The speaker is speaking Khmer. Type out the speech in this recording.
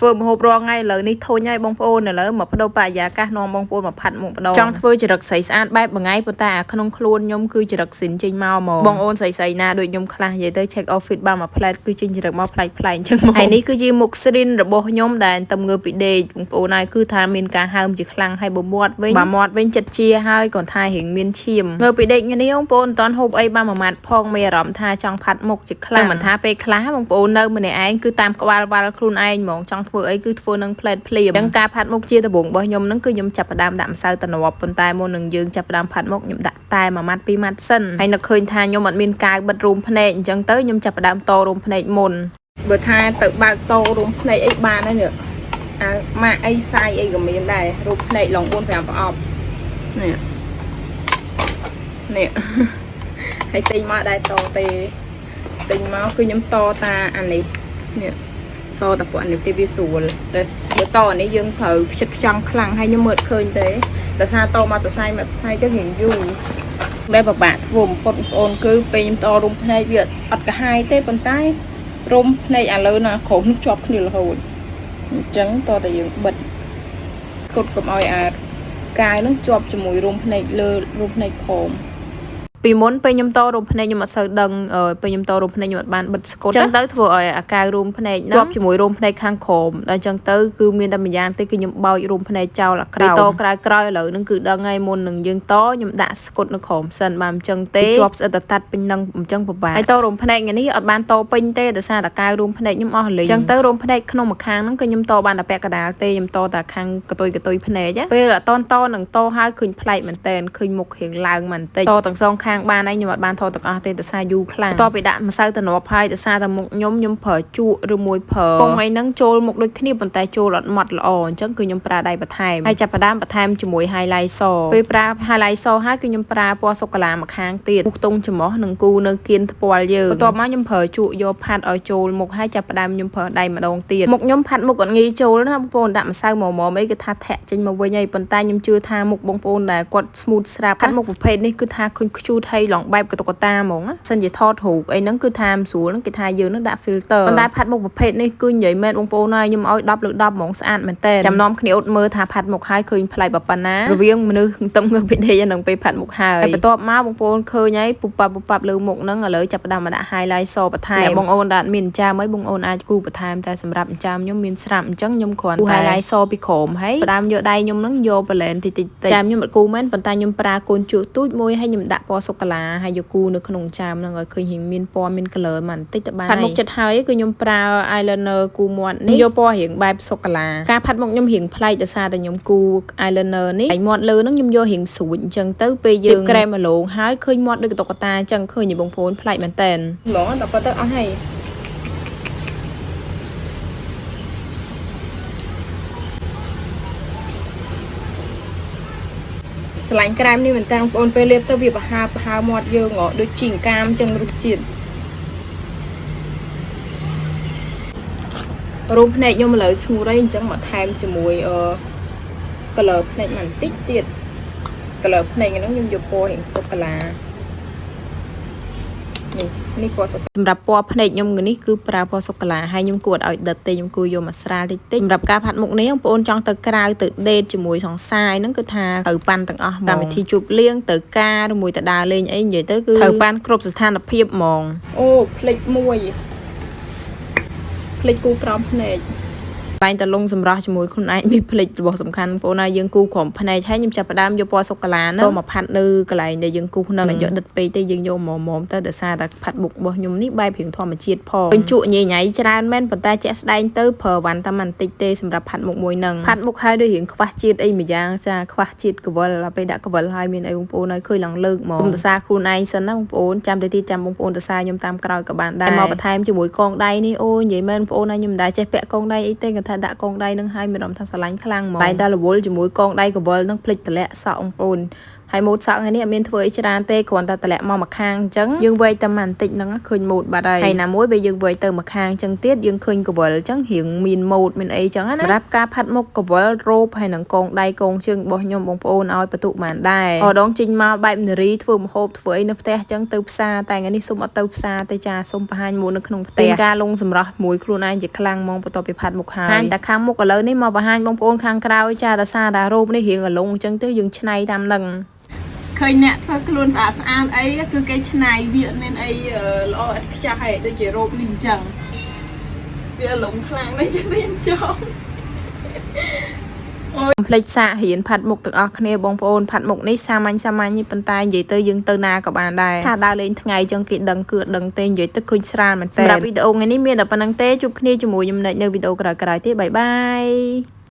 ធ្វើម្ហូបរាល់ថ្ងៃឥឡូវនេះធុញហើយបងប្អូនឥឡូវមកបដូរបរិយាកាសនាំបងប្អូនមកផាត់មុខម្ដងចង់ធ្វើចរិតស្រីស្អាតបែបមួយថ្ងៃប៉ុន្តែអាក្នុងខ្លួនខ្ញុំគឺចរិតស៊ីនចេញមកហ្មងបងអូនស្រីស្រីណាដូចខ្ញុំខ្លះនិយាយទៅ check outfit បានមួយផ្លែតគឺចេញចរិតមកប្លែកប្លែកអញ្ចឹងមកហើយនេះគឺជាមុខស្រីនរបស់ខ្ញុំដែលតែងើបពីដេកបងប្អូនហើយគឺថាមានការហើមជាខ្លាំងហើយបើមាត់វិញបើមាត់វិញចិត្តជាហើយគាត់ថារៀងមានឈាមងើបពីដេកថ្ងៃនេះបងប្អូនមិនតាន់ហូបអីបានមួយម៉ាត់ផងមានអារម្មណ៍ថាចង់ផាត់មុខជាខ្លាំងមិនថាពេលខ្លះបងប្អូននៅម្នាក់ឯងគឺតាមក្បាលវ៉ាល់ខ្លួនឯងហ្មងចង់ធ្វើអីគឺធ្វើនឹងផ្លែតភ្លាមអញ្ចឹងការផាត់មុខជាដំបូងរបស់ខ្ញុំហ្នឹងគឺខ្ញុំចាប់ផ្ដើមដាក់ម្សៅតំណប់ប៉ុន្តែមុននឹងយើងចាប់ផ្ដើមផាត់មុខខ្ញុំដាក់តែមួយម៉ាត់ពីរម៉ាត់សិនហើយនឹកឃើញថាខ្ញុំអត់មានកាវបិទរូមភ្នែកអញ្ចឹងទៅខ្ញុំចាប់ផ្ដើមតរូមភ្នែកមុន បើថាទៅបើកតោរួមភ្នែកអីបានហើយនេះអាម៉ាក់អីសាយអីក៏មានដែររូបភ្នែកឡង4 5ប្រអប់នេះនេះ ហើយទិញមកដែរតទេទិញមកគឺខ្ញុំតតាអានេះនេះតតាពួកអានេះទេវាស្រួលតែបើតអានេះយើងត្រូវផ្ចិតផ្ចង់ខ្លាំងហើយខ្ញុំមើលឃើញទេដោយសារតមកតសៃមកតសៃចឹងរៀងយូរដែលពិបាកធ្វើបំផុតបងប្អូនគឺពេលខ្ញុំតរុំភ្នែកវាអត់កាហាយទេប៉ុន្តែ រុំភ្នែកអាលើណាក្រុមជាប់គ្នារហូតអញ្ចឹងតើតែយើងបិទកត់កុំឲ្យអាកាយនឹងជាប់ជាមួយរុំភ្នែកលើរុំភ្នែកក្រោម ពីមុនពេលខ្ញុំតរោមភ្នែកខ្ញុំអត់សូវដឹងពេលខ្ញុំតរោមភ្នែកខ្ញុំអត់បានបិទស្កុតអញ្ចឹងទៅធ្វើឲ្យអាកាវរោមភ្នែកហ្នឹងជាប់ជាមួយរោមភ្នែកខាងក្រោមដល់អញ្ចឹងទៅគឺមានតែម្យ៉ាងទេគឺខ្ញុំបោចរោមភ្នែកចោលអាក្រោមពេលតក្រោយក្រោយឥឡូវហ្នឹងគឺដឹងហើយមុននឹងយើងតខ្ញុំដាក់ស្កុតនៅក្រោមសិនបាទអញ្ចឹងទេជាប់ស្អិតតតាត់ពេញហ្នឹងអញ្ចឹងពិបាកហើយតរោមភ្នែកថ្ងៃនេះអត់បានតពេញទេដោយសារតែកាវរោមភ្នែកខ្ញុំអស់លីងអញ្ចឹងទៅរោមភ្នែកក្នុងមួយខាងហ្នឹងគឺខ្ញុំតបានតែពាក់កណ្ដាលទេខ្ញុំតតែខាងកតុយកតុយភ្នែកណាពេលអត់តតនឹងតហើយឃើញប្លែកមែនតែនឃើញមុខរៀងឡើងបន្តិចតទាំងសងខាងបានហើយខ្ញុំអត់បានថតទាំងអស់ទេដោយសារយូរខ្លាំងតពីដាក់ម្សៅតំណប់ហើយដោយសារតែមុខខ្ញុំខ្ញុំប្រើជក់ឬមួយប្រើពងអីហ្នឹងចូលមុខដូចគ្នាប៉ុន្តែចូលអត់ម៉ត់ល្អអញ្ចឹងគឺខ្ញុំប្រើដៃបន្ថែមហើយចាប់ផ្ដើមបន្ថែមជាមួយ highlight សពេលប្រើ highlight សហើយគឺខ្ញុំប្រើពណ៌សូកូឡាមួយខាងទៀតមុខតុងច្រមុះនិងគូនៅគៀនថ្ពាល់យើងបន្ទាប់មកខ្ញុំប្រើជក់យកផាត់ឲ្យចូលមុខហើយចាប់ផ្ដើមខ្ញុំប្រើដៃម្ដងទៀតមុខខ្ញុំផាត់មុខអត់ងាយចូលណាបងប្អូនដាក់ម្សៅមុំៗអីគឺថាធាក់ចេញមកវិញហើយប៉ុន្តែខ្ញុំជឿថាមុខបងប្អូនដែលគាត់ smooth ស្រាប់ផាត់មុខប្រភេទនេះគឺថាឃើញខ្ជូតហើយឡងបែបកតុកតាហ្មងណាសិនជាថតរូបអីហ្នឹងគឺថាមិនស្រួលហ្នឹងគេថាយើងនឹងដាក់ filter ប៉ុន្តែផាត់មុខប្រភេទនេះគឺនិយាយមែនបងប្អូនហើយខ្ញុំឲ្យ10លើ10ហ្មងស្អាតមែនតើចាំនាំគ្នាអត់មើលថាផាត់មុខហើយឃើញប្លែកប៉ុណ្ណារវាងមនុស្សទឹមងើបពីដេកនិងពេលផាត់មុខហើយហើយបន្ទាប់មកបងប្អូនឃើញហើយពុបប៉ាប់ពុបប៉ាប់លើមុខហ្នឹងឥឡូវចាប់ផ្ដើមមកដាក់ highlight សបន្ថែមបងអូនដែលអត់មានចាមអីបងអូនអាចគូបន្ថែមតែសម្រាប់ចាមខ្ញុំមានស្រាប់អញ្ចឹងខ្ញុំគ្រាន់តែ highlight សពីក្រោមហើយផ្ដើមយកដៃខ្ញុំហ្នឹងយក blend តិចតិចតិចចាមខ្ញុំអត់គូមែនប៉ុន្តែខ្ញុំប្រើកូនជក់ទូចមួយហើយខ្ញុំដាក់ពណ៌សូកូឡាហើយយកគូនៅក្នុងចាមហ្នឹងឲ្យឃើញរៀងមានពណ៌មាន color មកបន្តិចទៅបានផាត់មុខចិត្តហើយគឺខ្ញុំប្រើ eyeliner គូមាត់នេះយកពណ៌រៀងបែបសូកូឡាការផាត់មុខខ្ញុំរៀងប្លែកដោយសារតែខ្ញុំគូ eyeliner នេះហើយមាត់លើហ្នឹងខ្ញុំយករៀងស្រួចអញ្ចឹងទៅពេលយើងក្រែមម្លងហើយឃើញមាត់ដូចតុក្កតាអញ្ចឹងឃើញបងប្អូនប្លែកមែនតើ ហ្មងដល់ប៉ុណ្្នឹងទៅអស់ហើយស្រឡាញ់ក្រែមនេះមែនតើបងប្អូនពេលលាបទៅវាប្រហើប្រហើមាត់យើងហ៎ដូចជីងកាមចឹងរសជាតិរូបភ្នែកខ្ញុំឥឡូវស្ងួតហើយអញ្ចឹងមកថែមជាមួយអឺ color ភ្នែកមកបន្តិចទៀត color ភ្នែកហ្នឹងខ្ញុំយកពណ៌រៀងសូកូឡានេះនេះពណ៌សូកូ សម្រាប់ពណ៌ភ្នែកខ្ញុំនេះគឺប្រើពណ៌សូកូឡាហើយខ្ញុំគួរឲ្យដិតទេខ្ញុំគួរយកមកស្រាលតិចតិចសម្រាប់ការផាត់មុខនេះបងប្អូនចង់ទៅក្រៅទៅដេតជាមួយសង្សារហ្នឹងគឺថាត្រូវប៉ាន់ទាំងអស់ហ្មងកម្មវិធីជប់លៀងទៅការឬមួយទៅដើរលេងអីនិយាយទៅគឺត្រូវប៉ាន់គ្រប់ស្ថានភាពហ្មង អូភ្លេចមួយភ្លេចគូក្រោមភ្នែក តែងតែលងសម្រស់ជាមួយខ្លួនឯងមានភ្លេចរបស់សំខាន់បងប្អូនណាយើងគូក្រោមភ្នែកហើយខ្ញុំចាប់ផ្ដើមយកពណ៌សូកូឡាហ្នឹងមកផាត់នៅកន្លែងដែលយើងគូហ្នឹងមិនយកដិតពេកទេយើងយកមកមុំទៅដោយសារតែផាត់មុខរបស់ខ្ញុំនេះបែបរៀងធម្មជាតិផងពេញជក់ញ៉ៃញ៉ៃច្រើនមែនប៉ុន្តែជាក់ស្ដែងទៅប្រើវ៉ាន់តែបន្តិចទេសម្រាប់ផាត់មុខមួយហ្នឹងផាត់មុខហើយដូចរៀងខ្វះជាតិអីមួយយ៉ាងចាខ្វះជាតិកវលដល់ពេលដាក់កវលហើយមានអីបងប្អូនហើយឃើញឡើងលើកហ្មងខ្ញុំសរសើរខ្លួនឯងសិនណាបងប្អូនចាំទៅទៀតចាំបងប្អូនសរសើរខ្ញុំតាមក្រោយក៏បានដែរមកបន្ថែមជាមួយកងដៃនេះអូនិយាយមែនបងប្អូនហើយខ្ញុំមិនដែលចេះពាក់កងដៃអីទេគាត់ថាដាក់កងដៃនឹងហើយមានអារម្មណ៍ថាស្រឡាញ់ខ្លាំងហ្មងតែតែរវល់ជាមួយកងដៃកវលនឹងភ្លេចតម្លាក់សក់បងប្អូនហើយម៉ូតសក់ថ្ងៃនេះអត់មានធ្វើអីច្រើនទេគ្រាន់តែតម្លាក់មកមួយខាងអញ្ចឹងយើងវែកតែបន្តិចហ្នឹងឃើញម៉ូតបាត់ហើយហើយណាមួយបើយើងវែកទៅមួយខាងអញ្ចឹងទៀតយើងឃើញកវលអញ្ចឹងរៀងមានម៉ូតមានអីអញ្ចឹងណាសម្រាប់ការផាត់មុខកវលរ៉ូបហើយនឹងកងដៃកងជើងរបស់ខ្ញុំបងប្អូនឲ្យបន្ទុកបានដែរអដងចេញមកបែបនារីធ្វើម្ហូបធ្វើអីនៅផ្ទះអញ្ចឹងទៅផ្សារតែថ្ងៃនេះសុំអត់ទៅផ្សារទេចាសុំបង្ហាញម៉ូតនៅក្នុងផ្ទះការលងសម្រស់មួយខ្លួនឯងជាខ្លាំងហ្មងបន្ទាប់ពីផាត់មុខហើយ ញតែខាងមុខឥឡូវនេះមកបង្ហាញបងប្អូនខាងក្រោយចាដោយសារតែរូបនេះរៀងអលងអញ្ចឹងទៅយើងឆ្នៃតាមនឹង ឃើញអ្នកធ្វើខ្លួនស្អាតស្អាតអីគឺគេឆ្នៃវាអត់មានអីល្អឥតខ្ចោះឯងដូចជារូបនេះអញ្ចឹងវាលងខ្លាំងណាស់ចឹងខ្ញុំចង់ កុំភ្លេចសាករៀនផាត់មុខទាំងអស់គ្នាបងប្អូនផាត់មុខនេះសាមញ្ញសាមញ្ញទេប៉ុន្តែនិយាយទៅយើងទៅណាក៏បានដែរថាដើរលេងថ្ងៃចឹងគេដឹងគឺអត់ដឹងទេនិយាយទៅឃើញស្រាលមែនតើសម្រាប់វីដេអូថ្ងៃនេះមានតែប៉ុណ្្នឹងទេជួបគ្នាជាមួយខ្ញុំនៅវីដេអូក្រោយៗទៀត bye bye.